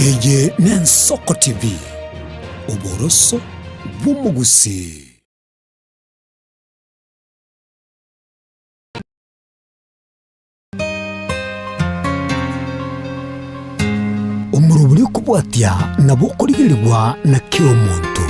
Eye n'Ensoko TV, oboroso bw'omogusii. Omorobori okobwatia nabo okorigerigwa na kera omonto.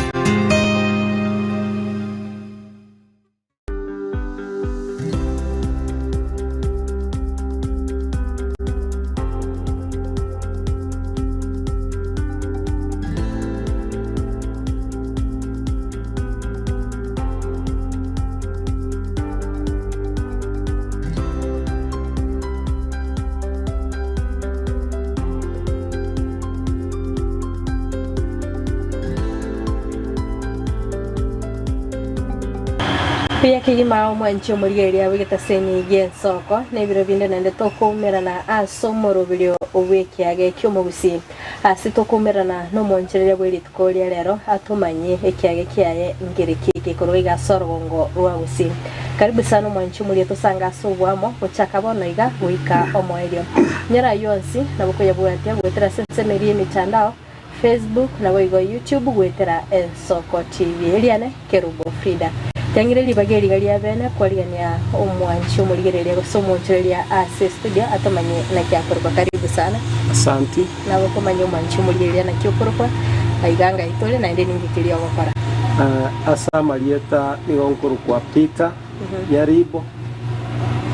Buya kegima omwanchi omorigereria bw'egetaseni gi'ensoko, na ebiro binde naende tokoumerana ase omoroberio bw'ekiage ki'omogusii. Ase tokoumerana nomonchereria bwe rituko ria rero, atomanye ekiage kiaye nkereki gekorwa iga ase orogongo rwa Gusii. Karibu sana omwanchi omoria tosange ase oboamo gochaka bono iga goika omoerio. Nyora ayio onsi nabo koyabwatia goetera ase ensemo eria y'emitandao, Facebook naboigo YouTube goetera Ensoko TV. Eriane Kerubo Frida. Tiang'ire ribaga eriga ria bene kwarigania omwanchi omorigereria gose omoonchoreria ase estudio atomanye naki akorokwa. Karibu sana. Asanti. Nabo komanya omwanchi omorigereria naki okorokwa, aiga ngai tore naende ninki keria ogokora. Ase amarieta nigo nkorokwa Peter Nyaribo,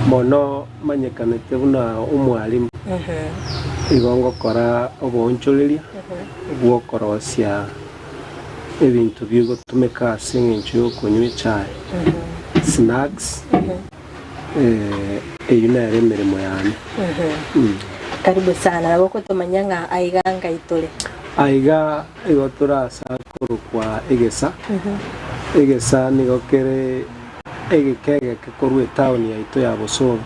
mono manyekanete buna omwalimu. Igo ngokora oboonchoreria bw'okorosia ebinto bigotumeka ase eng'encho y'okonywa echae, snacks, eyio nere emeremo yane. Karibu sana, nabo okotomanyia ng'a aiga ngai tore. Aiga igo tore ase akorokwa egesa, egesa nigo kere egeke egeke korwa etaoni yaito ya Bosongo,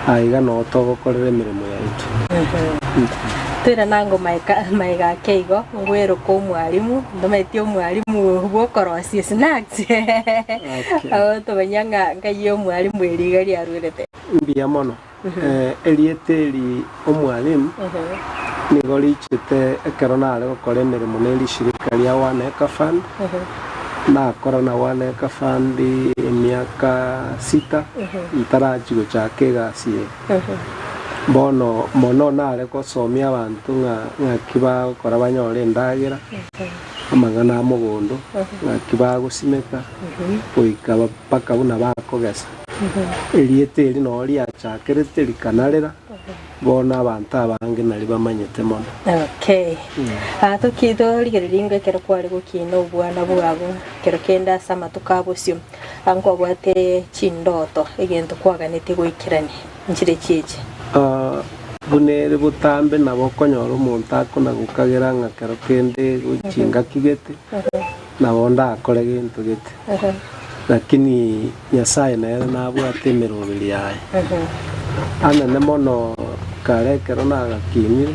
aiga noo togokorera emeremo yaito. Toirana ango maega maega ake igo, ngweroka omwalimu, ntomanyeti omwalimu bw'okorosia snacks Okay. Abo tomanya ng'a nkai omwalimu eri iga riarwerete. Mbuya mono. Erieta eri omwalimu nigo richete ekero nare gokora emeremo ne rishirika ria One Acre Fund, nakora na One Acre Fund emiaka sita ntarachia gochaka egasi eye. Bono mono nare gosomia abanto ng'a ng'aki bagokora banyore endagera, amang'ana a mogondo, ng'aki bagosimeka, goika mpaka buna bakogesa. Erieta eri noo riachakerete rikanarera, bono abanto abange nario bamanyete mono. Okay. Ah, toki torigereria ingo ekero kware gokina obwana bwago, ekero kende ase amatuko a bosio, ah, nkwabwate chindoto, egento kwaganetie goikerania, nchire chiaechi? Ah, buna ere botambe nabo okonyora omonto akona-gokagera ng'a kero kende gochia engaki gete, nabo ndakore gento gete. Lakini Nyasae nere nabwate emeroberi yaye. Anene mono kare ekero nagakinire,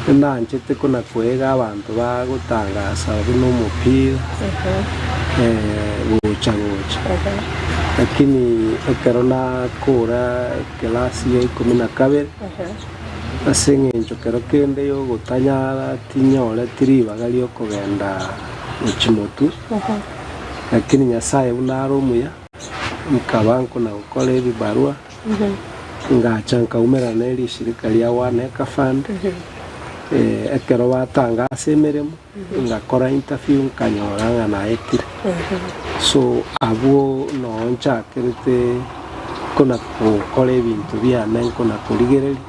ninanchete kona-koega abanto bagotangasa buna omopira gocha gocha. Lakini ekero nakora ekelasi ya ikomi na kabere, ase eng'encho kero kende yogotanyara tinyoreti ribaga riokogenda gochia motwe. Lakini Nyasae buna are omuya, nkaba nkona-gokora ebibarua, ngacha nkaumerana ne rishirika ria One Acre Fund, ekero batanga ase emeremo, ngakora interview nkanyora ng'a naetire. So abwo noo nchakerete kona gokora ebinto biane nkona korigereria,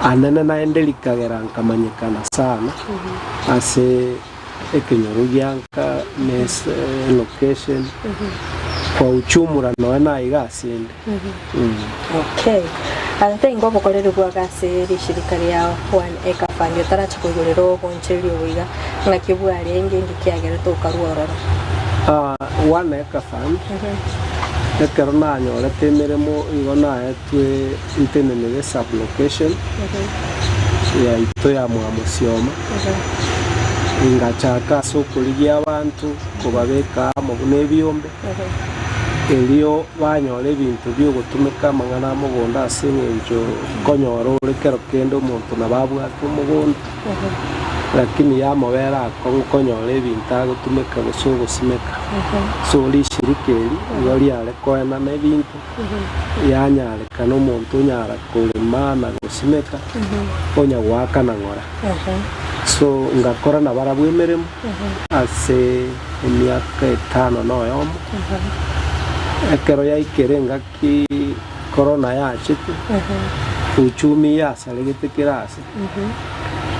anene naende rikagera nkamanyekana sana ase. Ekenyoro gianka ne location kwa uchumura nonya naiga ase inde. Okay. Ase ingo obokoreri bwago ase rishirika ria One Acre Fund otaracha koigorera obonchereri obo iga, ng'aki bwarenge inki kiagerete okarua ororo? Ah, One Acre Fund, ekero nanyorete emeremo igo naetwe ntenenere sub location yaito ya Mwamusioma. Ingachaka ase okorigia abanto, kobabeka amo buna ebiombe. Erio banyora ebinto bi'ogotumeka amang'ana a mogondo ase engencho nkonyora ore kero kende omonto nabo abwate omogondo, lakini yamobera akong'u konyora ebinto agotumeka gose ogosimeka. So rishirika eri nigo riare koenana ebinto, yanyarekana omonto onyara korema na gosimeka, onya goakana ng'ora. So ngakora nabarabwo emeremo ase emiaka etano na oyomo, ekero yaikire engaki korona yachete, uchumi yasaregete kera ase.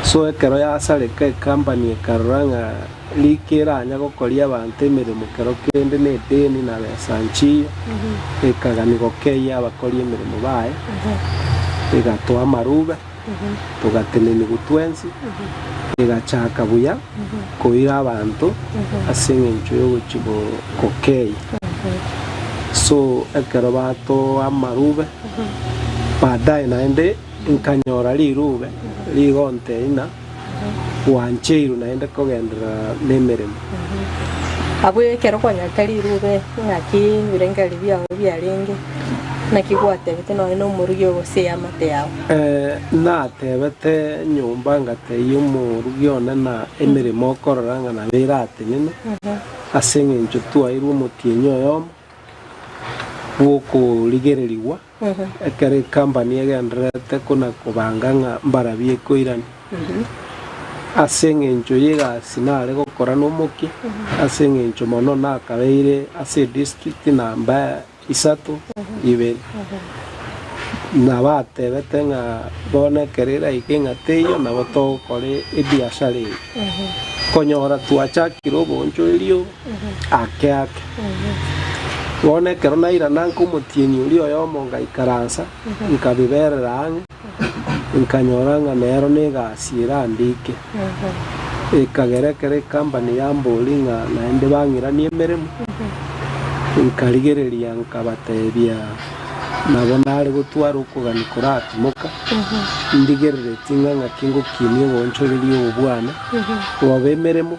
So ekero yasareka ecompany ekarora ng'a rika eranya gokoria abanto emeremo kero kende na edeni na besa nchiyo, ekagania gokeyia abakori emeremo baye, egatoa amarube. Togatenenigwa twensi, egachaka buya koira abanto ase eng'encho y'ogochia gokeyia. So ekero batoa amarube, baadaye naende nkanyora rirube rigontebia ng'a gwancheirwe naende kogenderera nemeremo. Abwo ekero kwanyarete rirube ng'aki ebirengererio biao biarenge, naki gwatebete nonya nomorugi oo gose eamate yao? Natebete nyomba ngatebia omorugi one na emeremo okorora ng'a nabo eratenene, ase eng'encho twairwe omotienyi oyomo bw'okorigererigwa. Ekero ecompany egendererete kona-kobanga ng'a mbarabie ekoirania, ase engencho y'egasi nare gokora nomokia, ase engencho mono nakabeire ase edistrict namba isato ibere, nabatebete ng'a bono ekero eraike ng'a teiyo nabo togokora ebiashara eye. Konyora twachakire oboonchoreria obo ake ake. Bono ekero nairana nkomotienyi oria oyomo ngaikaransa, nkabiberera ang'e, nkanyora ng'a nero negasi erandike. Ekagera ekero ecompany yamboria ng'a naende bang'iranie emeremo, nkarigereria nkabatebia nabo nare gotwara okogania koratimoka, ndigereretie ng'a ng'aki ngokinia oboonchoreria obo bwane, bobe emeremo.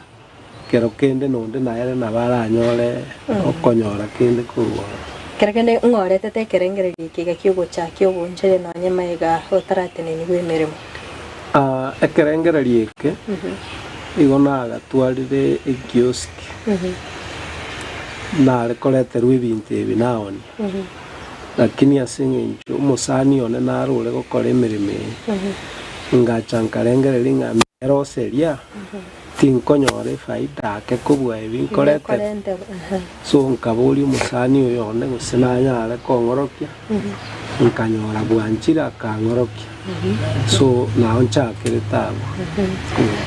Kero kende nonde nere nabo aranyore okonyora kende korwa ororo. Kero kende ng'oretete ekerengererio eke iga ki'ogochakia oboonchoria nonye magega otaratenenigwa emeremo. Ekerengererio eke igo nagatwarire ekioski, nare koreterwa ebinto ebi naonia, lakini ase eng'encho omosani one nare ore gokora emeremo eye, ngacha nkarengereria ng'a neroseria. Tinkonyora efaida ake kobua ebi nkorete. So nkaboria omosani oyo one gose nanyare kong'orokia, nkanyora bwanchire akang'orokia. So nao nchakerete abwo.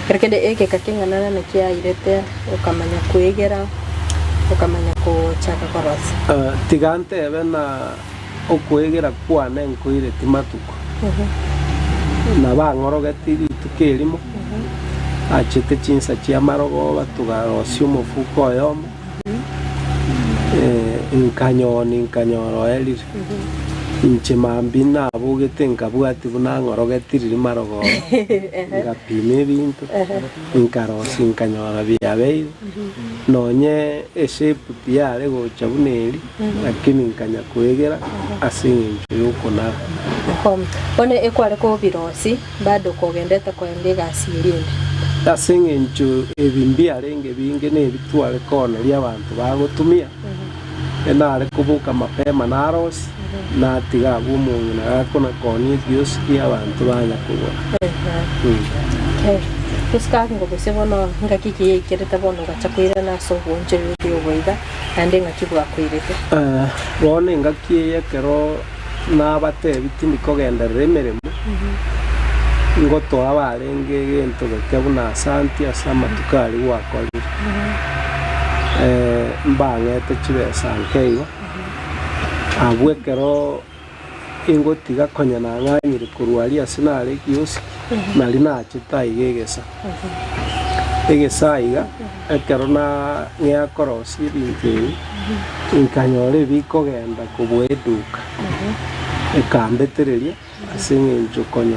Kero kende egeka keng'ana nana kiairete okamanya kwegera, okamanya gochaka korosia. Tiga ntebe na okwegera kwane nkoireti matuko, na bang'orogetie rituko erimo, achete chinsa chi'amarogoba togarosia omofuko oyomo, nkanyoni nkanyora oerire. Inche mambia nabogete nkabwatia buna ang'orogetie riria marogoba, ngapima ebinto, nkarosia nkanyora biabeire, nonye eshape tiyare gocha buna eri. Lakini nkanya kwegera ase engencho y'okonara. Bono ekware kobirosi, bado kogendete koenda egasi eria ende. Ase engencho ebi mbiarenge binge nebi tware kooneria abanto bagotumia, enare koboka mapema narosie, natiga abwo omong'ina gakona koonia ekioski abanto banya kogora. Gose gose bono ngaki ki yaikerete bono ogacha koirana ase obonchoreria obo iga? naende ng'aki bwakoirete? Bono engaki eye ekero nabatebi tindi kogenderera emeremo, ngotoa barenge egento geke buna asanti ase amatuko aria gwakorire. Mbang'ete chibesa nke igo, abwo ekero ingotiga konya nang'anyire korwa aria ase nare ekioski, nari nachete aiga egesa. Egesa aiga, ekero nang'ea korosia ebinto ebi, nkanyora ebikogenda kobua eduka, ekambetereria ase eng'encho konya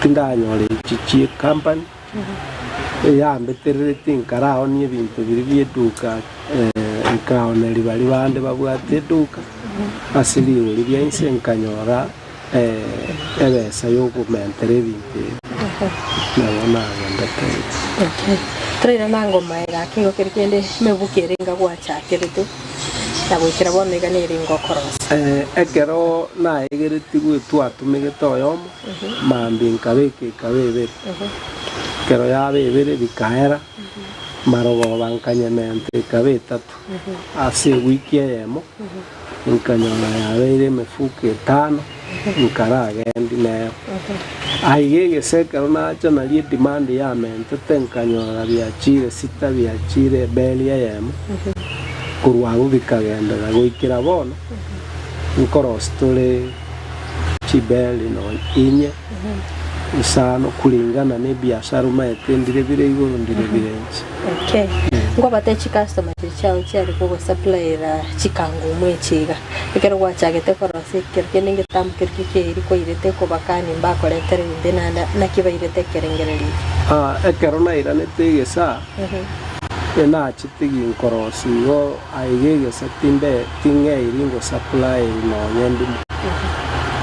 tindanyora echi chie ecompany, eyambetereretie nkaraonie ebinto biria bie eduka. Nkaoneria baria bande babwate eduka ase rigori ria inse, nkanyora ebesa y'okomentera ebinto ebi. Nabo nagendete igo. Okay. Torairana ngoma egake igo kere kende emebuko ere inga gwachakerete na goikera bono iga nere inga okorosia. Ekero naegeretigwe twatumegete oyomo, mambia nkabeka ekaba ebere. Ekero yaba ebere bikaera, marogoba nkanyementa ekaba etato. Ase ewiki eyemo nkanyora yabeire emefuko etano, nkaragendi nero. Aiga egese ekero nacha nario edemand yamentete nkanyora biachire sita biachire ebeli eyemo, korwa abwo bikagenderera goikera bono nkorosia tore chibeli nonya inye, isano kulingana ne ebiasara omanyete ndire bire igoro ndire bire inse. Okay. Nkwabate chicustomer chiria chiao chiare kogosupplyera chikangumu echi iga. Ekero gwachagete korosia ekero kende ngetambo keria kekeiri kwairete kobakani mbakoretere ebinto naende naki bairete ekerengererio eke? Ah, ekero nairanete egesaa, enachete ginkorosia igo aiga egesa timbe ting'eiri ngosupplyeri nonye ndimo.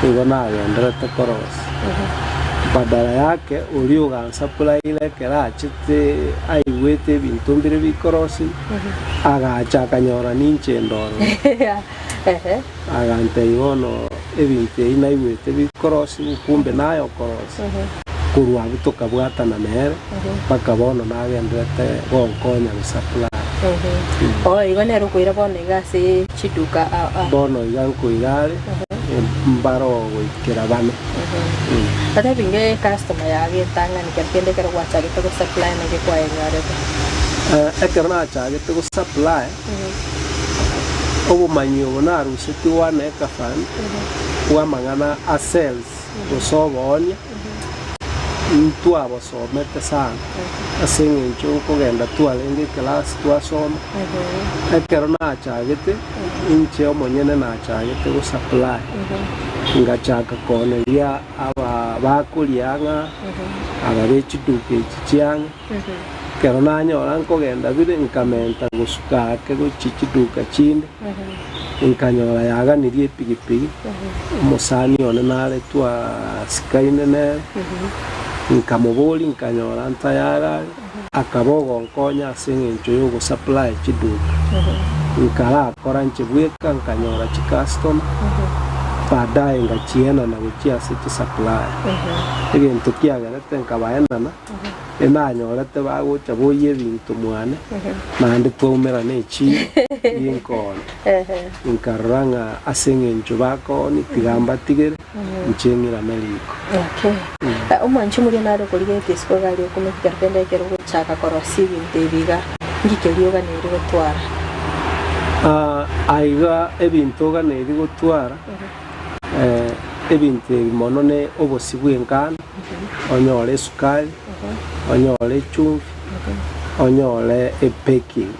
Igo nagenderete korosia. Badala yake oria ogansupplyire ekero achete aigwete ebinto mbire bikorosigwa, agacha akanyora ninche inde ororo. Agantebia bono ebinto ebi naigwete bikorosigwa kumbe naye okorosia. Korwa abwo tokabwatana nere mpaka bono nagenderete gonkonya gosupply. Oo igo nere okoira bono iga ase chiduka ao ao. Bono iga nkoira are mbaro goikera bane. Batebi nge customer yago entang'ani kero kende ekero gwachagete gosupply naki kwayenyorete? Ekero nachagete gosupply, obomanyi obo narusetie one acre fund bw'amang'ana a sales gose oboonia, ntwabosomete sana ase eng'encho nkogenda twarenge eclass twasoma. Ekero nachagete, inche omonyene nachagete gosupply, ngachaka kooneria aba bakoria ang'a, aba be chiduka echi chiang'e. Ekero nanyora nkogenda bire, nkamenta gosuka ake gochia chiduka chinde, nkanyora yaganirie epigipigi, omosani one nare twasikaine nere, nkamoboria nkanyora ntayare are, akaba ogonkonya ase eng'encho y'ogosupply chiduka. Nkarakora inche bweka nkanyora chicustomer, baadaye ngachienana gochia ase chisupplier. Egento kiagerete nkabaenana. Enanyorete bagocha boyia ebinto mwane, naende twaumerana echiiro y'enkooni. Nkarora ng'a ase engencho bakooni, tiga mbatigere, inche ng'irane riko. Okay. Omwanchi omoria nare okorigeretie isiko iga aria okumeka ekero kende ekero ogochaka korosia ebinto ebi iga, ngike rioganeiri gotwara? Aiga ebinto oganeiri gotwara, ebinto ebi mono ne obosie bw'engano, onyore esukari, onyore echumbi, onyore ebaking.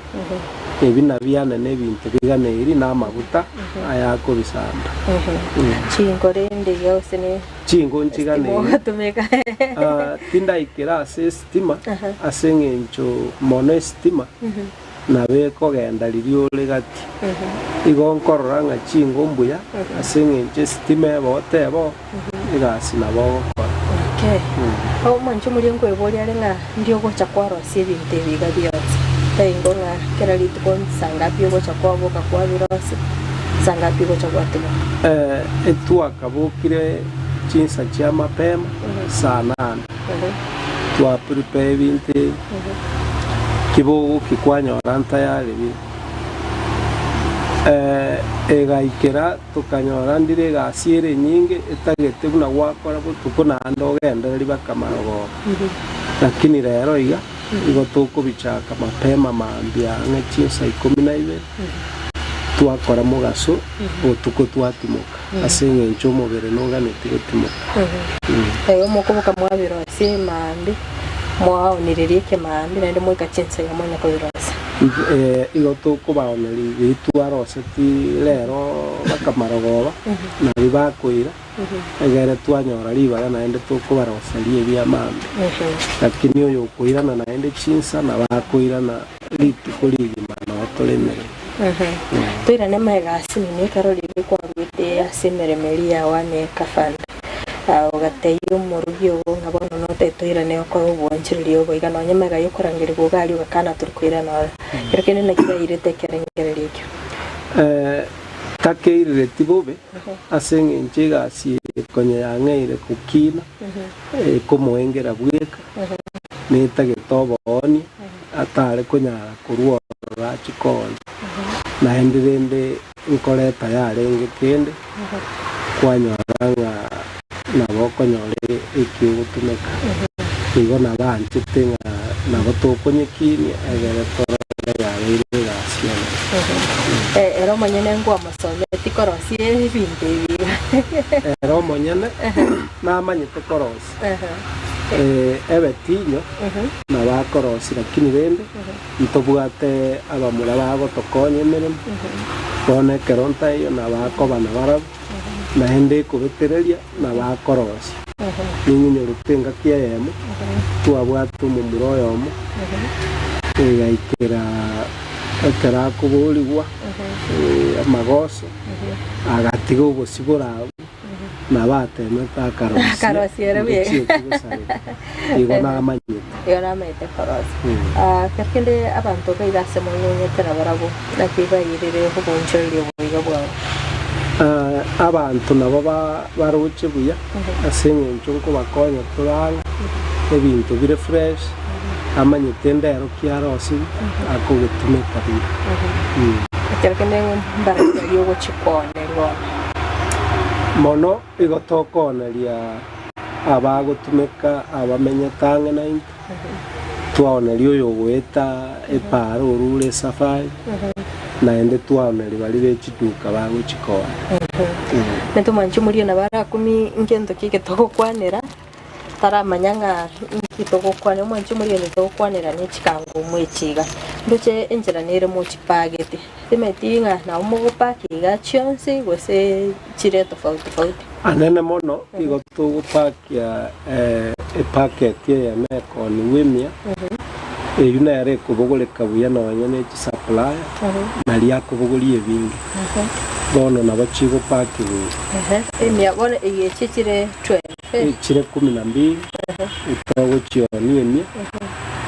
Ebi nabiane nebinto biganeiri na amaguta ayakobisamba. Chinko rende iga gose ne Chinko estima nchiganeiri. ogotumeka. Ah, tindaikera ase estima ase eng'encho mono estima nabo ekogenda riria ore gati. Igo nkorora ng'a chingo mbuya ase eng'encho esitima ebe otebe oo, egasi nabo ogokora. Okay. Omwancho omoria nkoeboria are ng'a ndi ogocha kwarosia ebinto ebi iga bionsi. Taingo ng'a kera rituko nsa ngapi ogocha kwaboka kwabirosia, nsa ngapi ogocha gwatimoka. Etwakabokire chinsa chia mapema saa nane. Twa prepare ebinto ebi, ki bogokia kwanyora ntayari bire. Egaikera tokanyora ndire egasi ere enyinge etagete buna gwakora botuko naende ogendereri baka marogoba. Lakini rero iga, igo tokobichaka mapema mambia ang'e chinsa ikomi na ibere, twakora mogaso, botuko twatimoka, ase eng'encho omobere noganeti gotimoka. Erio mokoboka mwabirosia emaambia, mwaonireria ekemaambia, naende mwaika chinsa iga mwanya kobirosia. Igo tokobaoneria riria twaroseti rero mpaka marogoba, nario bakoira, egere twanyora ribaga naende tokobaroseria ebia mambia. Lakini oyokoirana naende chinsa nabo akoirana rituko rigima nabo toremere. Toirane magega ase nini ekero riria kwaruete ase emeremo eria ya One Acre Fund, ogatebia omorugi ogo ng'a bono notagete toirane okore obwanchereria obo iga nonye magega yokorangerigwa iga aria ogakana tori koirana ororo. Ekero kende naki yairete ekerengererio ekio? Takeirireti bobe ase engencho egasi eye konya yang'eire gokina, ekomoengera bweka, netagete oboonia, atare konyara korwa ororo achie koonia. Naende rende nkoreta yarenge kende, kwanyora ng'a nabo okonyora eki ogotumeka. Igo nabanchete ng'a nabo tokonyekinia egere torore yabeire egasi enene. Ere omonyene nkwamosometie korosia ebinto ebi iga. Ere omonyene namanyete korosia ebe tinyo nabo akorosia lakini rende ntobwate abamura bagotokonya emeremo bono ekero ntaiyo nabo akoba nabarabwo naende ekobetereria nabo akorosia. Ning'inyorete engaki eyemo twabwate omomura oyomo egaikera ekero akoborigwa amagoso agatiga obosibore abwo nabo atemete akarosia Akarosia ere buya. ngochieti gosareka igo namanyete. Igo namanyete korosia. Ah, kero kende abanto baiga ase mong'eng'ete nabarabwo, naki bairire obonchoreria obo iga bwao? Abanto nabo baroche buya ase eng'encho nkobakonya tore ang'e, ebinto bire fresh, amanyete ndero ki arosirie, akogetumeka buya. Ekero kende mbarabwo ogochia kooneria bono. Mono igo tokooneria abagotumeka abamenyete ang'e naintwe, twaoneria oyogoeta epaara orure esafari, naende twaoneria baria be chiduka bagochia koonia. Intwe mwanche morie nabo arakumi ngento ki eke togokwanera, taramanya ng'a inki togokwanera, omwanche morie onde togokwanera ne chikango mwechi iga. Ndoche enchera nere mochipagete, timanyeti ng'a nabo mogopaka iga chionsi gose chire tofauti tofauti. Anene mono igo togopakia epaketi eyemo ekoonigwa emia, eyio nere ekobogoreka buya nonya ne chisupplier, naria akobogoria ebinge. Bono nabo chigopakigwa iga. Emia bono eyio echi chire 12. Chire kumi na mbili, togochionia emia,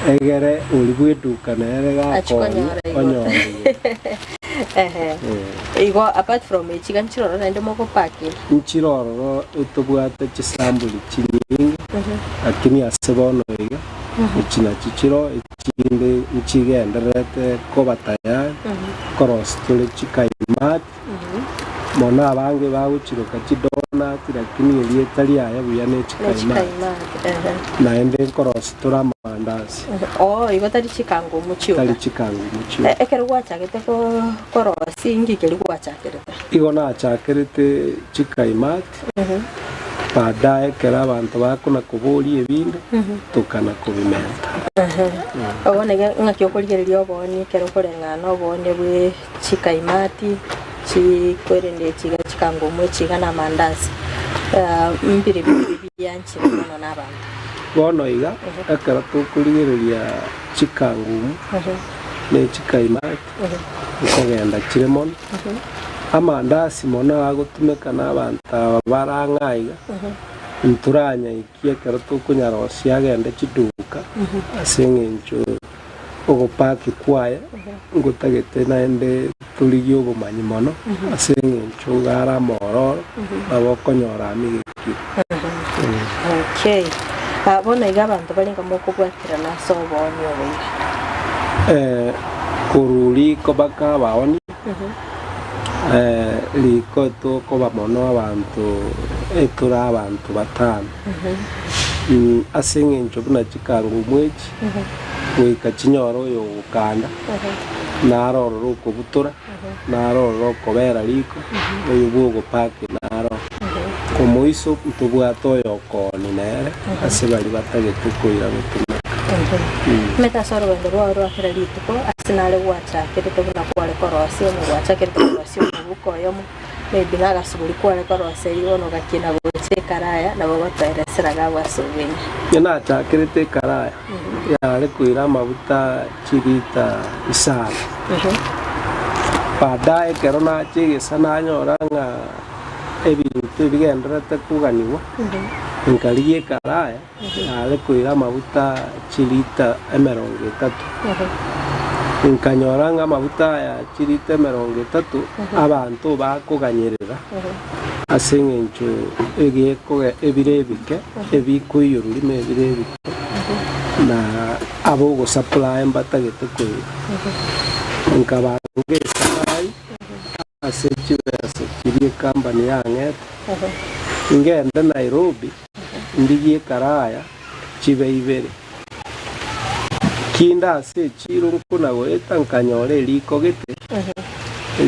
egere oria bw'eduka nere Achie gakoonia konyora igo. onyore igo. Ehe. Igo apart from echi iga nchiroro naende mogopakinga? Nchire ororo etobwate chisambuli chinyinge, lakini ase bono iga, echi nachio chiroo, echinde nchigendererete koba tayari, korosia tore chikaimati, mono abange bagochiroka chidonut, lakini erieta riaye buya ne chikaimati. Nechikaimati, ehe. Naende nkorosia tore amandasi. Oo, igo tari chikangumu chioka. Tari chikangumu chioka. Ekero gwachagete korosia inki keria gwachakerete? Igo nachakerete chikaimati, baadaye ekero abanto bakona koboria ebinde, tokana kobimenta. Bono iga ng'aki okorigereria oboonia ekero okoreng'ana oboonia bwe chikaimati, chikwerende echi iga chikangumu echi iga na amandasi, mbire bire bianchire mono na abanto. Bono iga, ekero tokorigereria chikangumu ne chikaimati, nkogenda chire mono. Amandasi mono agotumeka nabanto aba bare ang'e aiga, ntoranyaikie ekero tokonyarosia agende chiduka ase eng'encho ogopaki kwaye ngotagete naende torigie obomanyi mono ase eng'encho iga are amaororo nabo okonyora amigekire. Okay. Ah, bono iga abanto barenge mokobwaterana ase obooni obo iga. Eh, korwa riko baka abaoni, eh, riko tokoba mono abanto etore abanto batano. Mm, ase eng'encho buna chikangumu echi, goika chinyore oyo ogokanda, naro ororo okobutora, naro ororo okobera riko, oyo bw'ogopaki naro. Omoiso ntobwate oyo okooni nere ase baria batagete koira gotumeka. Omanyete ase orogendo rwao rwa kera rituko, ase nare gwachakerete buna kware korosia, onye gwachakerete korosia omobuko oyomo, maybe na agasuguri kware korosia riria bono ogakina gocha ekaraya, nabo ogotoeresera iga abwo ase obweng'e. Onye nachakerete ekaraya, yare koira amaguta chilita isano. Baadaye ekero nacha egesa nanyora ng'a ebinto ebigendererete koganigwa, nkarigia ekaraya nare koira amaguta chilita emerongo etato. Nkanyora ng'a amaguta aya chilita emerongo etato abanto bakoganyerera ase eng'encho egekoge ebire ebike ebikoiyorwa rimo ebire ebike na abogosupply mbatagete koira. Nkabanga esalari ase chibesa chiria ecompany yang'ete, ngende Nairobi ndigie ekaraya chibe ibere. Kinde ase echiro nkona goeta nkanyora eriko gete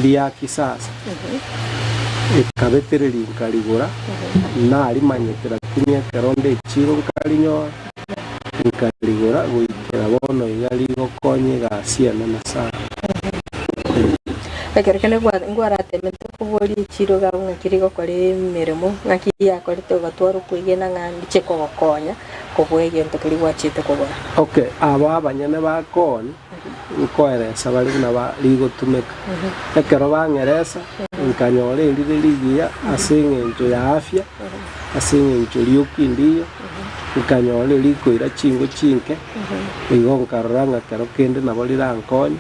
ria kisasa, ekabetereria nkarigora, narimanyete lakini ekero nde echiro nkarinyora. Nkarigora goikera bono iga rigokonya egasi enene sana. Ekero kende ngwaratemete koboria echiro iga abwo ng'aki rigokora emeremo, ng'aki yakorete ogatwara okwegena ng'a ndiche kogokonya kobua egento keria gwachete kogora. Okay, abo abanyene ba koni nkoeresa bare buna ba rigotumeka. Ekero bang'eresa, nkanyora erire rigiya ase eng'encho ya afya, ase eng'encho rioki ndiyo, Nkanyora rikoira chingo chinke, igo nkarora ng'a kero kende nabo rirankonye,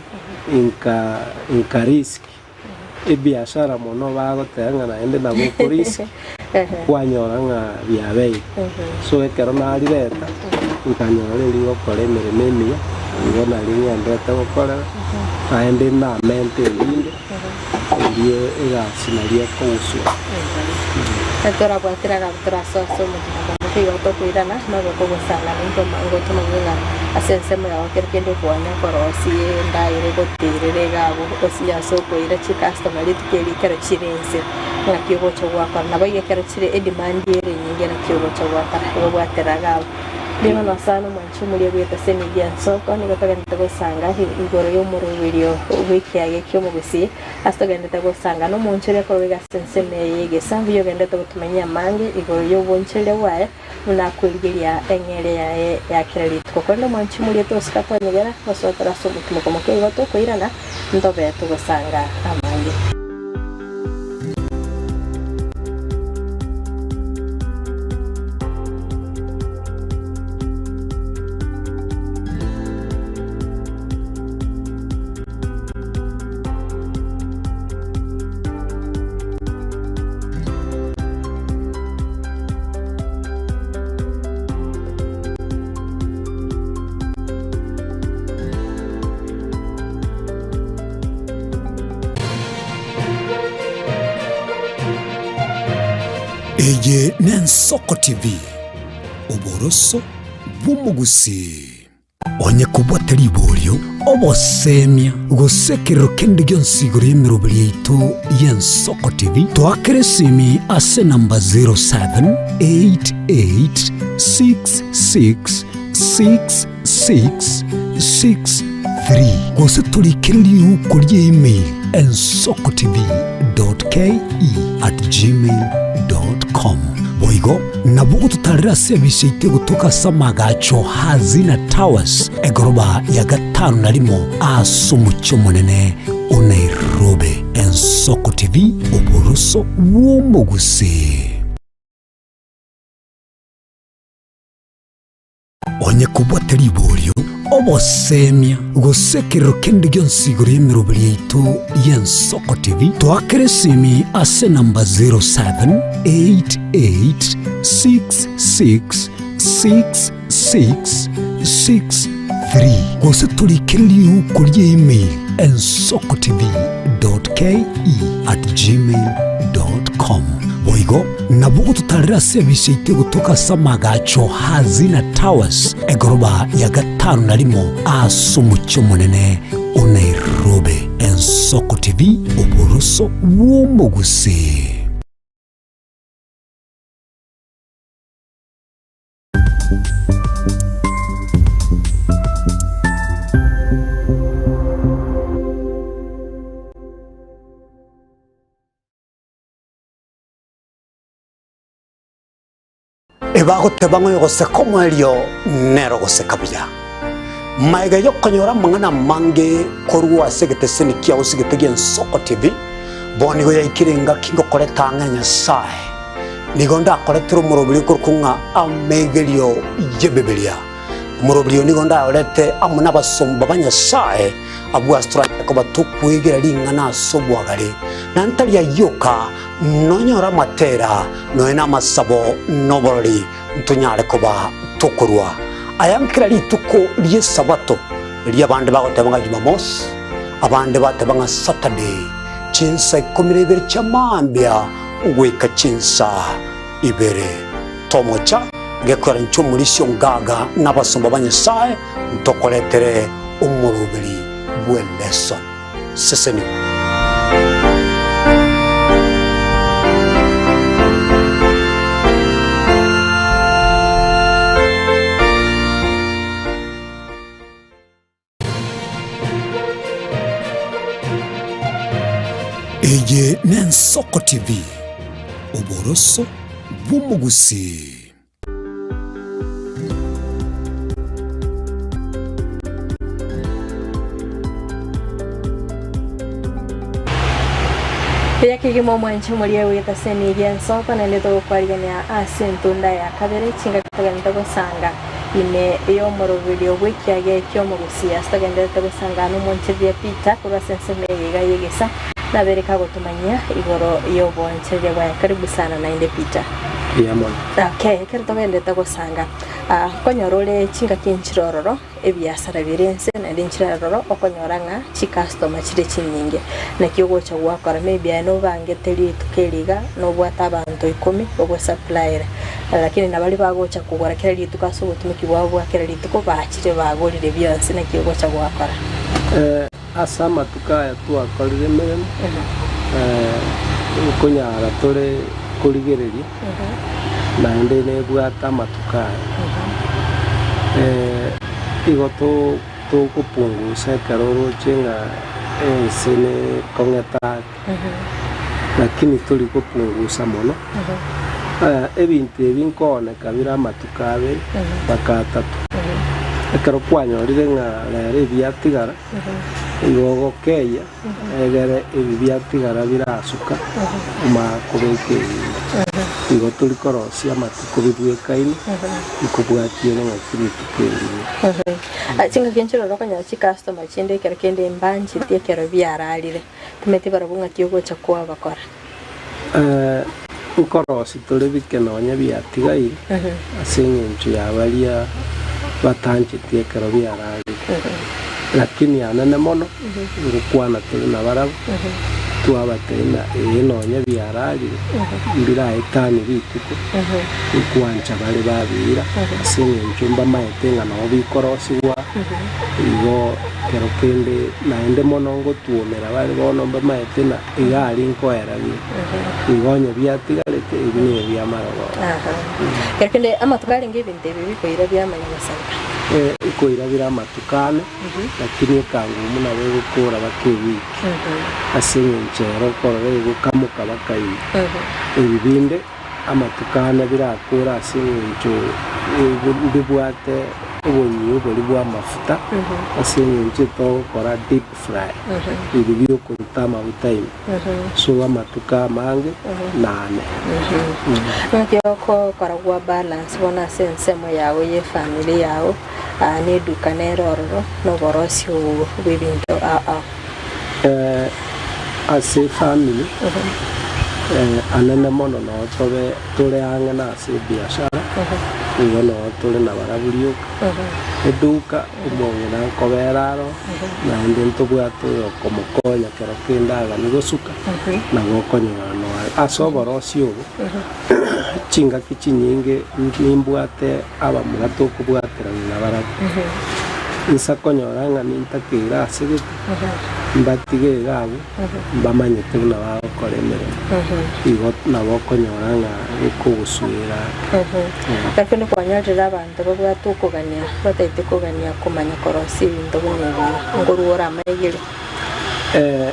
inka nkarisk ebiashara mono bagoteba ng'a naende nabo okorisk, kwanyora ng'a biabeire. So ekero narireta, nkanyora rigokora emeremo emiya, igo nari ng'enderete gokorera, naende namente erinde, erio egasi nario ekogusua. Torabwatire agabu torasoa ase omogima mono, nigo tokoirana magoko gosanga naintwe ngotomanyie ng'a ase ensemo yao kero kende okoanya korosia endagera egotiirera iga abwo osinye ase okoira chicustomer rituko eri ekero chire inse ng'aki ogocha gwakora. Nabo igo ekero chire edemand ere enyinge naki ogocha gwakora igo bwatera iga abwo. Rirorio bono sana omwanchi omoria bwete ase emeyio y'ensoko nigo togenderete gosanga igoro y'omoroberio bw'ekiage ki'omogusii. Ase togenderete gosanga nomoonchoreria korwa iga ase ensemo eye y'egesaku, mbuya ogenderete gotomanyia amange igoro y'obonchoreria bwaye, buna akwerigeria eng'eria yaye ya kera rituko. Korende omwanchi moria tosika twanyegera, gosoa tore ase omotimoko moke igo tokoirana, ntobe togosanga amange. Eye n'Ensoko TV, oboroso bw'omogusii. Onye kobwate riborio, obosemia, gose ekerero kende gionsi igoro y'emeroberi yaito y'Ensoko TV, toakere esimi ase enamba 0788666663 gose torikere riuko rie email ensokotv.ke@gmail.com. Boigo nabo ogototarera ase ebisa yaito egotoka ase amagacho Hazina Towers, egoroba ya gatano na rimo ase omochie omonene o Nairobi. Ensoko TV, oboroso bw'omogusii. Onye kobwate riborio, obosemia, gose ekerero kende gionsi igoro y'emeroberi yaito y'Ensoko TV, toakere esimi ase enamba 0788666663 gose torikere riuko rie email ensokotv.ke@gmail.com. Boigo nabo ogototarera ase ebisa yaito egotoka ase amagacho Hazina Towers, egoroba ya gatano na rimo ase omochie omonene o Nairobi. Ensoko TV, oboroso bw'omogusii. Ebagoteba ng'a oyogoseka omoerio nere ogoseka buya. Magega y'okonyora amang'ana amange korwa ase egeteseni kiao ase egete gi'Ensoko TV, bono nigo yaikire engaki ngokoreta ang'e Nyasae. Nigo ndakoretere omoroberio okorokwa ng'a Amegerio y'Ebibilia. Omoroberio oyo nigo ndayorete amo nabasomba ba Nyasae, abwo ase toranyare koba tokwegera ring'ana ase obwagare, na ntari ayio oka, nonyore amatera, nonya namasabo, na oborori, ntonyare koba tokorua aya kera rituko ri'Esabato, erio abande bagoteba ng'a Jumamosi, abande bateba ng'a Saturday, chinsa ikomi na ibere chia mambia goika chinsa ibere. Tomocha gekwera inche omorisia ongaga na abasomba ba Nyasae ntokoretere omoroberi bw'elesson. Sesenigwa. Eye n'Ensoko TV, oboroso bw'omogusii. Buya kegima omwanche omoria bw'etaseni y'ensoko naende togokwarigania ase entunda ya kabere chingaki togenderete gosanga ime y'omoroberio bw'ekiage ki'omogusia. Ase togenderete gosanga nomonchereria Peter korwa ase ensemo eye iga y'egesa nabere kagotomanyia igoro y'obonchereria bwaye. Karibu sana naende Peter. Mbuya mono. Okay, ekero togenderete gosanga, ah, nkonyora ore chingaki nchire ororo, ebiasara bire ense, naende nchire ororo okonyora ng'a chicustomer chire chinyinge. Naki ogocha gwakora, maybe aye nobangete rituko eri iga, nobwate abanto ikomi ogosupplyera, lakini nabaria bagocha kogora kera rituko ase obotumiki bwabo bwa kera rituko, bachire bagorire bionsi, naki ogocha gwakora? Ase amatuko aya twakorire emeremo, nkonyara tore korigereria, naende nebwate amatuko aya. Igo togopungusa ekero oroche ng'a ense nekong'ete ake, lakini tori gopungusa mono. Ebinto ebi nkooneka bire amatuko abere mpaka atato. Ekero kwanyorire ng'a rero ebiatigara, igo ogokeyia egere ebi biatigara birasuka omanye kobeka ebinde. Igo tori korosia amatuko bibwekaine, nkobwatiere ng'aki rituko eri rire. Chingaki nchirore okonyora chicustomer chinde ekero kende mbancheti ekero biararire, timanyeti barabwo ng'aki ogocha kwabakora. Nkorosia tore bike nonya biatigaire, ase engencho ya baria batancheti ekero biararire. Lakini anene mono, ngokwana tore nabarabwo, twabatebia ng'a ee nonya biararire, mbiraetanie rituko, nkwancha bare babiira, ase engencho mbamaete ng'a nabo bikorosigwa, igo kero kende naende mono ngotuomera bare bono mbamaete ng'a Iga aria nkoeraria, igo onye biatigarete, ebi nebi'amarogoba. Kero kende amatuko arenge ebinto ebi bikoira biamanya gosareka. Nkoira bire amatuko ane, lakini ekangumu nabo egokora baka ewiki, ase eng'encho ero okorora egokamoka baka ime. Ebi binde amatuko ane birakore ase eng'encho mbibwate obonyiu boria bw'amafuta, ase eng'encho etogokora deep fry, ebi biokoruta amaguta ime, so amatuko amange nane. Naki okokora gwa balance bono ase ensemo yao ye efamiri yao, na eduka nere ororo, na oborosi obo bwa ebinto ao ao. Ase efamiri, anene mono noo tobe tore ang'e na ase ebiashara, igo noo tore na barabwo rioka. Eduka, omong'ina nkobera aro, naende ntobwate oyokomokonya kero kende aganie gosuka, nabo okonyora noare. Ase oborosi obo, chingaki chinyinge nimbwate abamura tokobwaterana nabarabwo. Insa konyora ng'a nintakeire ase gete, mbatige iga abwo, mbamanyete buna bagokora emeremo. Igo nabo okonyora ng'a ekogosuera ake. Lakini kwanyorire abanto babwate okogania, bataete kogania komanya korosia ebinto buna ebi, nkorwa ore amaegeri.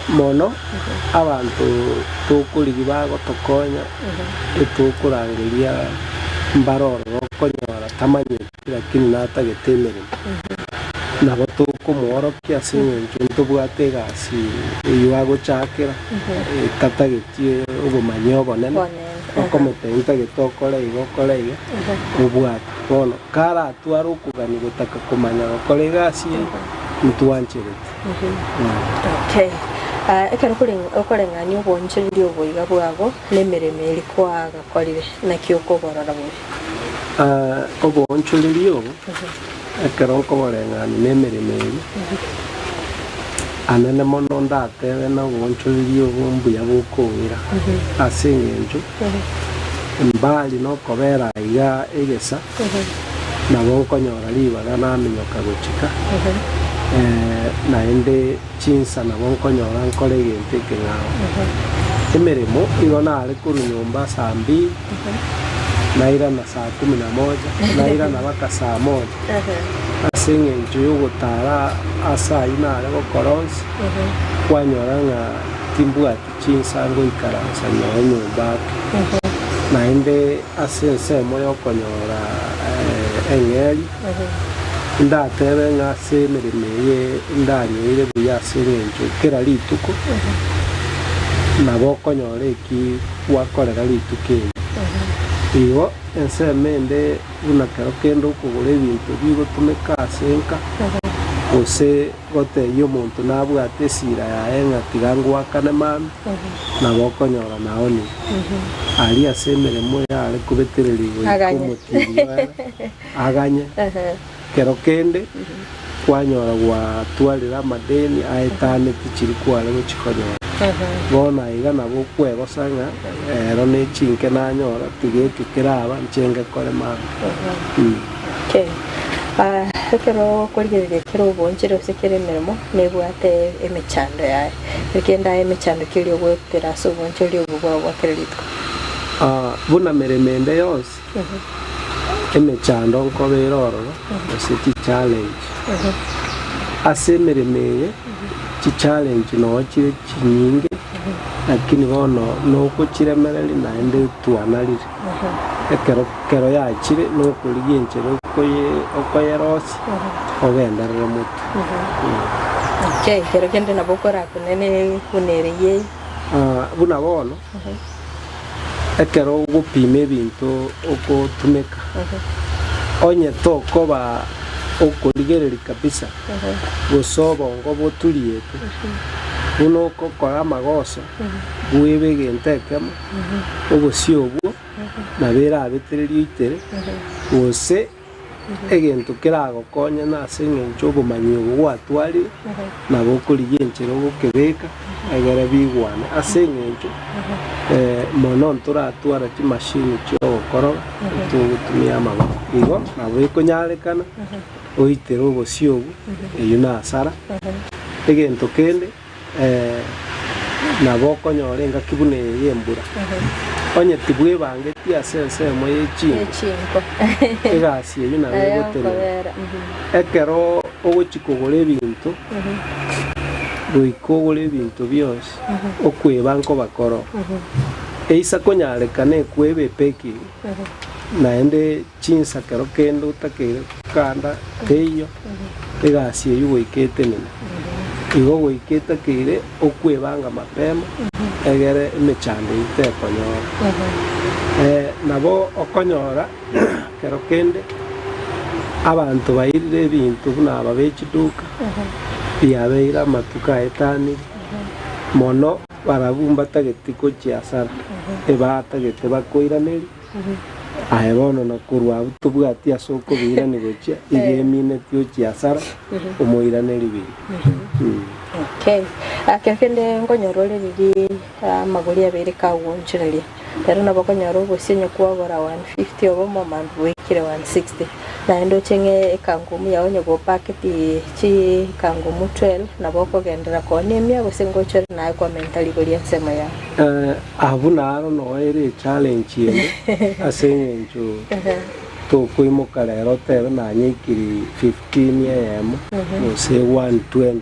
Mono abanto tokorigia bagotokonya, etokorangeria mbare ororo okonyora tamanyeti lakini natagete emeremo. Nabo tokomworokia ase eng'encho ntobwate egasi eyio agochakera etatagetie obomanyi obonene, okomotebia ntagete okore iga okore iga, obwate. Bono karatware okogania gotaka komanya gokora egasi eye, ntwancherete. Okay. Ekero okoreng'ania obonchereri obo iga bwago na emeremo eria kwagakorire, naki okoborora bobe? Oboonchoreria obo, ekero nkoboreng'ania nemeremo eria, anene mono ndatebe na oboonchoreria obo mbuya bokong'ira, ase eng'encho mbari nokobera aiga egesa, nabo nkonyora ribaga naminyoka gochika, naende chinsa nabo nkonyora nkore egento ekeng'ao. Emeremo igo nare korwa nyomba saa mbili, nairana saa kumi na moja, nairana baka saa moja, ase eng'encho y'ogotara ase ayio nare gokora onsi, kwanyora ng'a timbwati chinsa ngoikaransa nyoe nyomba ake. Naende ase ensemo y'okonyora eng'eria, ndatebe ng'a ase emeremo eye ndanyoire buya ase eng'encho kera rituko nabo okonyora eki gwakorera rituko eri. Igo ensemo ende buna kero kende okogora ebinto bigotumeka ase enka, gose gotebia omonto nabwate esira yaye ng'a tiga ngoakane mambia, nabo okonyora naonire. Aria ase emeremo yare kobetereria goika Aganye. omotienyi oere, aganye. Kero kende kwanyora gwatwarire amadeni aetaneti chiria kware gochikonyora. Bono aiga nabo okwegosa ng'a ero ne chinke nanyora, tiga eke keraba inche ngekore mambia. Okay. Ah, ekero okorigereria kera obonchera gose kera emeremo nebwate emechando yaye. Ekende aye emechando ki eria ogoetera ase obonchori obo bwao bwa kera rituko? Ah, buna meremo ende yonsi, emechando nkoba ere ororo, gose chichallenge. Ase emeremo eye, chichallenge noo chire chinyinge, lakini bono nokochiremereria naende twanarire. Ekero kero yachire nokorigia enchera okoye okoyerosia, ogenderere motwe. Okay, kero kende nabo okorakunene buna ere ye. Ah, buna bono, ekero ogopima ebinto ogotumeka, onye tokoba okorigereria kabisa, gose obongo boturiete, buna okokora amagoso, bwebe egento ekemo, obosio obwo nabo erabetererie oitere, gose egento keragokonye nase engencho obomanyi obo gwatwarire, nabo okorigia enchera ogokebeka egere bigwane. Ase engencho mono ntoratwara chimashini chiogokoroga, togotumia amaboko. Igo nabo ekonyarekana oitere obosio obwo, eyio na hasara. Egento kende. Nabo okonyora engaki buna eye y'embura, onye tibwebangeti ase ensemo ye chinko, egasi eyio nabo egotenena. Ekero ogochia kogora ebinto, goika ogore ebinto bionsi, okweba nkoba koroo. Eisa konyarekana ekwebe epacking, naende chinsa kero kende otakeire kanda teiyo, egasi eyio goika etenene. Igo goika etakeire okwebanga mapema, egere emechando eyio tekonyora. Nabo okonyora kero kende abanto bairire ebinto buna aba be chiduka, biabeire amatuko aetanire, mono barabwo mbatageti gochia asara, ebatagete bakoiraneria. Aye bono na korwa abwo tobwati ase okobiirania gochia, iga emineti ochie asara, omoirane ribiria. Okay. Ekero kende nkonyora ore riria amagori abeire kagwoonchoreria, rero nabo okonyora obosie onye kwagora 150 obomo mambia bwaikire 160. Naende oche ng'a ekangumu yao onye gopaketi chikangumu 12 nabo okogenderera koonia emia gose ngochore naye kwamenta rigori ensemo yao. Abwo naro noo ere echallenge ende ase eng'encho tokoimoka rero otebe nanyeikiri 15 eyemo gose 120.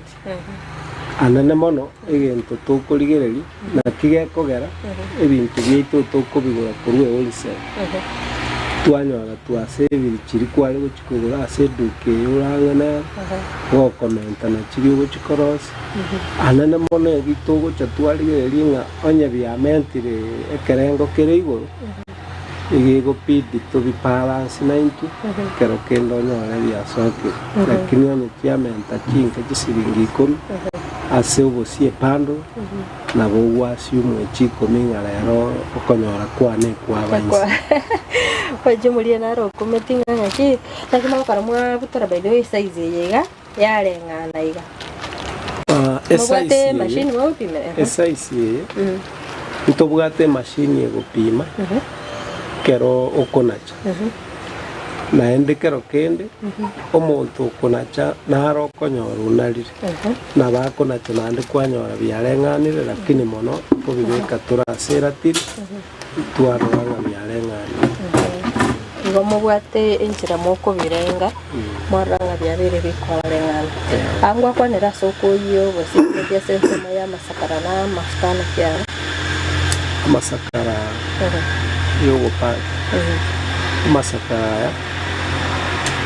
Anene mono egento tokorigereria naki gekogera ebinto biaito tokobigora korwa ewholesale. Twanyora twasebiri chiria kware gochia kogora ase eduka eye orang'e nere, gokomenta na chiria ogochia korosia. Anene mono ebi togocha twarigereria ng'a onye biamentire ekerengo kere igoro, iga egobidi tobibalance naintwe, ekero kende onyore biasokire. Lakini onye chiamenta chinke chisiringi ikomi ase obosie epandoro, Nabo ogwasiumwa echikomi ng'a rero okonyora kwane kwaba inse. Oche morie naro okumeti ng'a ng'aki, naki mogokora mwabutora by the way size eye iga yareng'ana iga. Ah, Mobwate esize eye, emachine mogopimera? Ehe. esize eye ntobwate emachine egopima kero okonacha. Naende kero kende omonto okonacha naro okonyora onarire. Nabo akonacha naende kwanyora biareng'anire, lakini mono nkobibeka tore ase eratiri, twarora ng'a biareng'anire. Igo mobwate enchera mokobirenga, mwarora ng'a biabeire bikoreng'ana. Aa ngwakwanera ase okoyia obosie ase ensemo y'amasakara na amafuta naki aro? Amasakara y'ogopanga. Amasakara aya,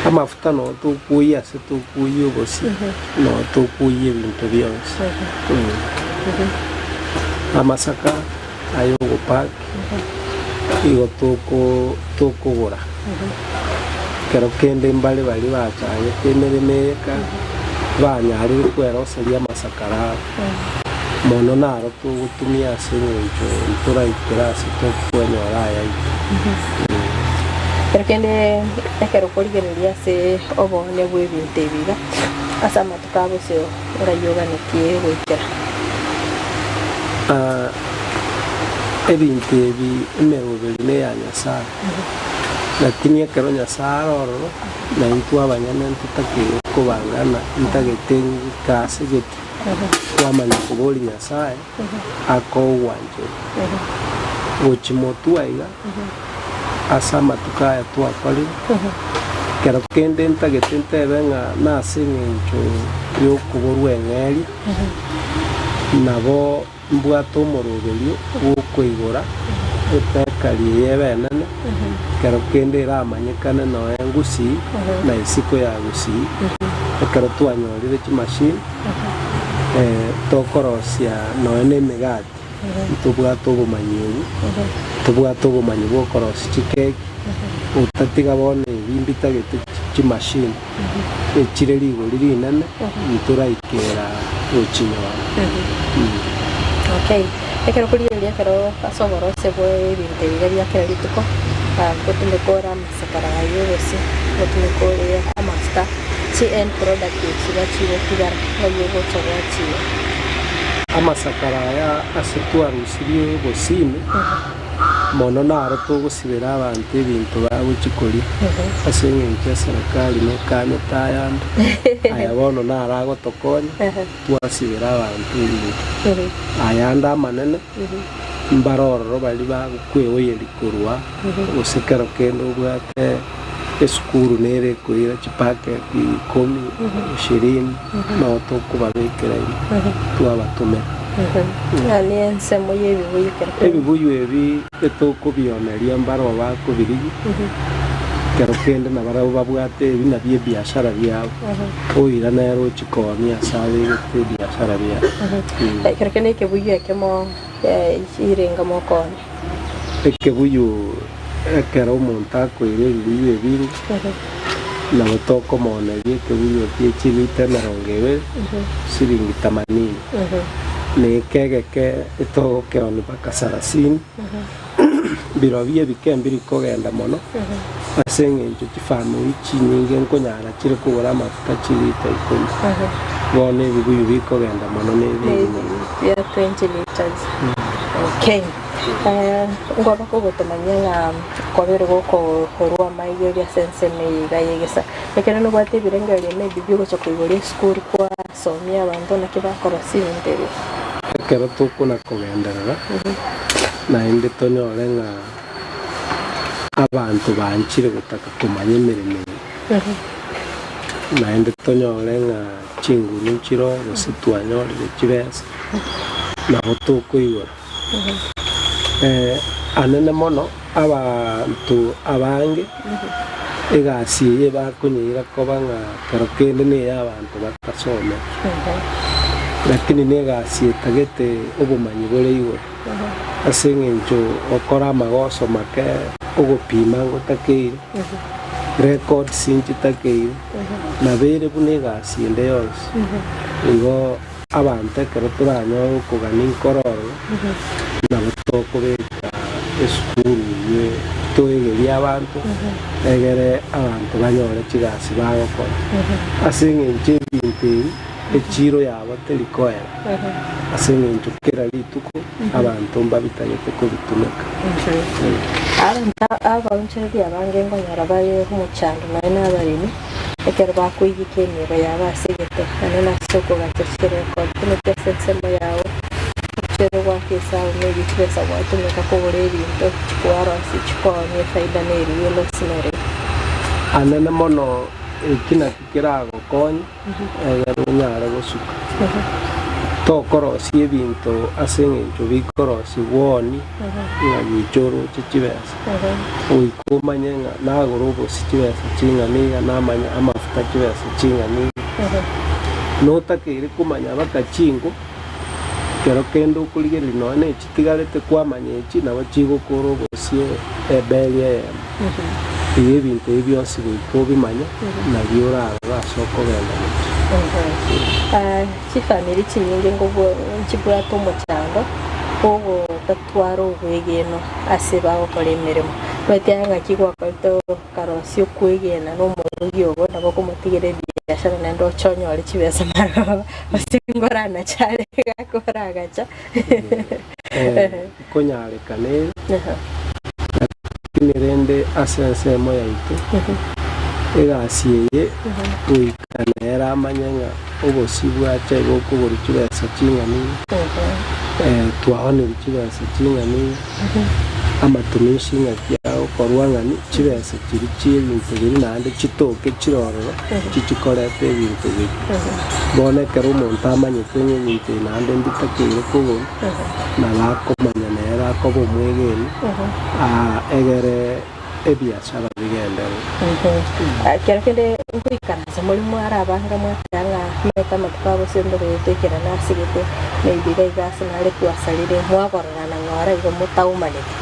amafuta noo tokoyia ase tokoyia obosie, noo tokoyia ebinto bionsi. Amasaka aya ogopaki, igo toko tokogora. Ekero kende mbare baria bachagete emeremo eye kare, banyarire kweroseria amasakara abo. Mono naro togotumia ase eng'encho ntoraikere ase tokwenyora ayaito. Ekero kende ekero okorigereria ase oboone bw'ebinto ebi iga, ase amatuko a bosio ng'ai oganetie goikera? Ah, ebinto ebi emeroberi neya Nyasae, lakini ekero Nyasae are ororo, naintwe abanyene ntotakeire kobangana ntagete ng'ike ase gete. Kwamanya koboria Nyasae akoe ogwancherwa. Gochia motwe aiga ase amatuko aya twakorire, ekero kende ntagete ntebe ng'a nase eng'encho y'okoborwa eng'eria, nabo mbwate omoroberio bw'okoigora ebekari eye ebe enene, ekero kende eramanyekane nonya Gusii na isiko ya Gusii, ekero twanyorire chimashini tokorosia nonya na emegati, ntobwate obomanyi obwo, ntobwate obomanyi bwa okorosia chikeki, otatiga bono ebi mbitagete chimashini echire rigori rinene, ntoraikera gochinyora. Okay. Ekero korigereria ekero ase oborose bwa ebinto ebiga bia kera rituko, ngotumeka ore amasakara aywo gose ngotumeka ore amafuta, chi end product chiria chigotigara ng'ai ogocha gwachiira. Amasakara aya ase twarusirie obosimi, mono naro togosibera abanto ebinto bagochia koria, ase eng'encho eserekari nekanyete ayande, aya bono naro agotokonya twasibera abanto ebinto. Ayande amanene, mbare ororo baria bagokweoyeria korwa, gose kero kende obwate esukuru nere ekoira chipaketi ikomi, ishirini, nabo tokobabekera ime twabatomera. Yaani ensemo y'ebibuyu ekero kende. Ebibuyu ebi etokobioneria mbarabwo bakobirigia, ekero kende nabarabwo babwate ebi nabio ebiashara biabo, oira nere ochia koonia ase abegete ebiashara biaye. Ekero kende ekebuyu ekemo chirenga mokoonia. Ekebuyu ekero omonto akoira ebibuyu ebinge, nabo tokomooneria ekebuyu gie chilita emerongo ebere, siringi themanini. Na eke egeke etogokeoni mpaka sarasini, birobio ebike mbiri kogenda mono, ase eng'encho chifamiri chinyinge nkonyara chire kogora amafuta chilita ikomi. Bono ebibuyu bikogenda mono na ebinyinge. Bia 20 litres. Okay. Nkoba kogotomanyia ng'a kwabere gokorwa amaiga ase ensemo eye iga y'egesa. Ekero nobwate ebirengererio maybe biogocha koigora esukuru kwasomia abanto naki bakorosia ebinto ebi. Ekero tokona kogenderera, naende tonyore ng'a abanto banchire gotaka komanya emeremo eye, naende tonyore ng'a chinguru nchiroo gose twanyorire chibesa, nabo tokoigora. Anene mono. Abanto abange egasi eye bakonyeira koba ng'a kero kende neyabanto batasometi, lakini negasi etagete obomanyi bore igoro, ase eng'encho gokora amagoso make ogopima ngotakeire, records nchitakeire, nabo ere buna egasi ende yonsi. Igo Abanto ekero toranyore okogania nkoro ororo, nabo tokobeka esukuru eye toegerie abanto, egere abanto banyore chigasi bagokora. Ase eng'encho ebinto ebi echiro yabo teri koera, ase eng'encho kera rituko abanto mbabitagete kobitumeka. Abanto abaonchoreria abange nkonyora bare omochando nonya na abaremi. Ekero bakoigika enibo yabo ase egete, naende nase okogacha chirekodi, tumeka ase ensemo yao, ochere goaka esabu maybe chibesa gwatumeka kogora ebinto, chikwarosia, chikoonia efaida neriria elosi nere. Anene mono eki naki keragokonye egere onyare gosuka. Tokorosia ebinto ase eng'encho bikorosigwa oni ng'a gicha oroche chibesa. Goika omanye ng'a nagore obosie chibesa ching'ana iga, namanye amafuta chibesa ching'ana iga. Notakeire komanya baka chinko, ekero kende okorigereria nonya na echitigarete kwamanya echi nabo chigokora obosie ebeli eyemo. Igo ebinto ebi bionsi goika obimanye, nario orarore ase okogenda gochia. Chifamiri chinyinge nchibwate omochando bw'ogotatwara obwegenwa ase bagokora emeremo. Omanyete aye ng'aki gwakorete okarosia okwegena na omorugi ogo nabo okomotigera ebiashara naende oche onyore chibesa maroba gose ngoranache are gaka oragacha. Nkonyarekana ere, lakini rende ase ensemo yaito, egasi eye goika nere amanye ng'a obosio bwacha iga okogorwa chibesa ching'ana iga, twaonerwa chibesa ching'ana iga, amatumishi ng'aki agokorwa ng'ani, chibesa chiria chi'ebinto biria naende chitoke chire ororo, chichikoreta ebinto biria. Bono ekero omonto amanyete ng'a ebinto ebi naende mbitakeire kogorwa, nabo akomanya nere akoba omwegeni, egere ebiasara bigenderere. Ekero kende nkoikaransa more mware abanga mwateba ng'a maete amatuko abo ase ntobeete ekero nasegete, maybe iga iga ase nare twasarire, mwagororana ng'a ora igo motaumaneti.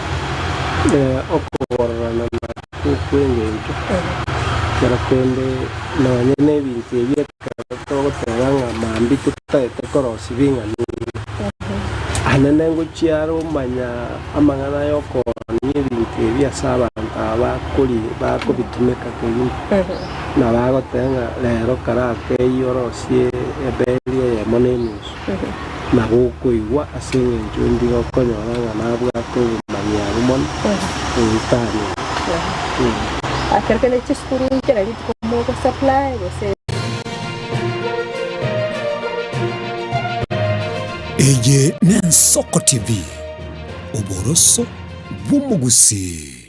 Okogororana nakwo kw'engencho, ekero kende nonye nebinto ebi ekero togoteba ng'a mambia totagete korosia bing'ana ebi, anene ngochia are omanya amang'ana y'okoonia ebinto ebi ase abanto aba bakori bakobitumeka kegima, na bagoteba ng'a rero karakeyie orosie ebeli eyemo na enusu, nabo okoigwa ase eng'encho ndigo okonyora ng'a nabwate obomanyi abwo mono goetania. Ekero kende chisukuru kera rituko mogosupply gose. Eye n'Ensoko TV, oboroso bw'omogusii.